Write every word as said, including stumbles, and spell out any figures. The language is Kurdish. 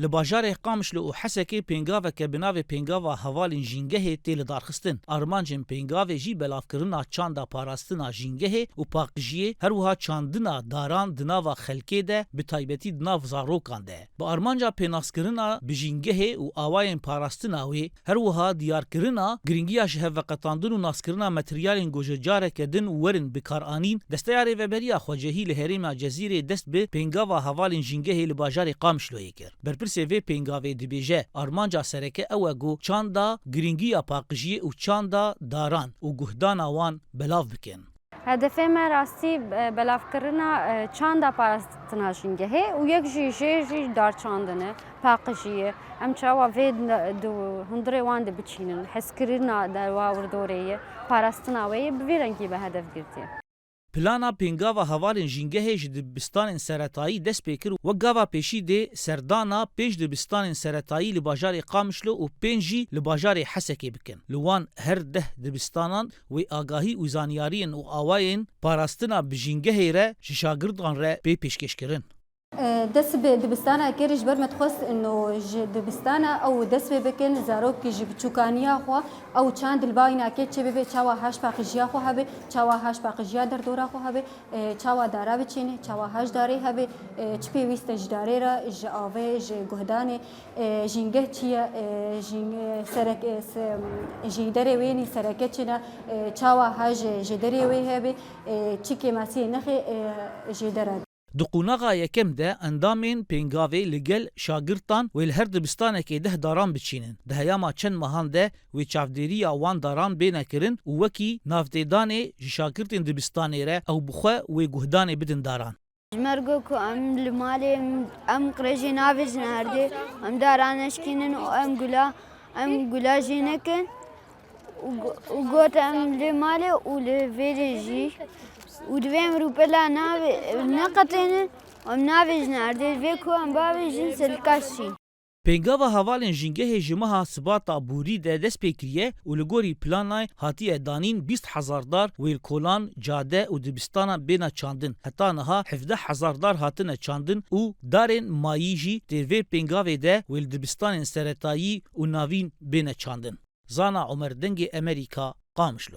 Li bajarê Qamişlo û Hesekê pêngaveke bi navê Pêngava Hevalên Jîngehê tê lidarxistin. Armancên pêngavê jî belavkirina çanda parastina jîngehê û paqijiyê, her wiha çandina daran di nava xelkê de, bi taybetî di nav zarokan de. Bi armanca pênaskirina bi jîngehê û awayên parastina wê, her wiha diyarkirina giringiya ji hev veqetandin û naskirina materyalên ku ji careke din werin bikaranîn, Desteya Rêveberiya Xwecehî li herêma Cezîrê dest bi pêngava hevalên jîngehê li bajarê Qamişloyê kir. Berpirsê vê pêngavê dibêje, armanca sereke ew e ku çanda, giringiya paqijiyê û çanda daran û guhdana wan belav bikin. Hedefê me rastî, e, belavkirina, e, çanda parastina jîngehê û yek jî jê jî darçandin e, paqijî ye. Em çawa vê di hundirê wan de biçînin, hezkirina derwa wirdorê ye, parastina wê ye, bi vî rengî be hedef girtiye. Plana pêngava hevalên jîngehê ji dibistanên seretayî dest pê kir, wek gava pêşî dê serdana pênc dibistanên seretayî li bajarê Qamişlo û pênc jî li bajarê Hesekê bikin. Li wan her deh dibistanan wê agahî û zanyariyên û awayên parastina bi jîngehê re ji şagirdan re pê pêşkêş kirin. E, dest bi dibistana kir ji ber me dixwest ino ji dibistana ew dest pê bikin, zarokî ji biçûkaniya xwe ew çand li bayîna kê çê bibe, çawa haş paqijiya xwe hebe, çawa haş paqijiya derdora xwe hebe, e, çawa dara biçîne, çawa haş darê hebe, e, çi pêwîst e ji darê re, ji avê, ji guhdanê, e, jîngeh çi ye, e, jîng-, e, serek-, e, se-, jî derê wê nî sereke çi ne, e, çawa haş ji, ji derê wê hebe, e, çi kêmasiyê nexê, e, ji dera. Di qonaxa yekem de endamên pêngavê li gel şagirtan wê li her dibistanekê deh daran biçînin. Di heyama çend mehan de wê çavdêriya wan daran bêne kirin û wekî navtêdanê ji şagirtên dibistanê re ew bi xwe wê guhdanê bidin daran. Ji mer got ku em li malê em, em qirêjê navêjin erdê, em daran neşkînin û em gula, em gula jê nekin. Û go-, û got, em li malê û li vêrê jî û divê em rûpela navê-, neqetênin, em navêjin erdê, divê ku em bavêjin silkaş jî. Pêngava hevalên jîngehê ji meha Sibata borî de dest pê kiriye û li gorî planay hatiye danîn bîst hezar dar wê li kolan, cade û dibistanan bêne çandin. Heta niha hevdeh hezar dar hatine çandin û darên mayî jî tê vê pêngavê de wê li dibistanên seretayî û navîn bêne çandin. Zana Omer, Dengê Emerîka, Qamişlo.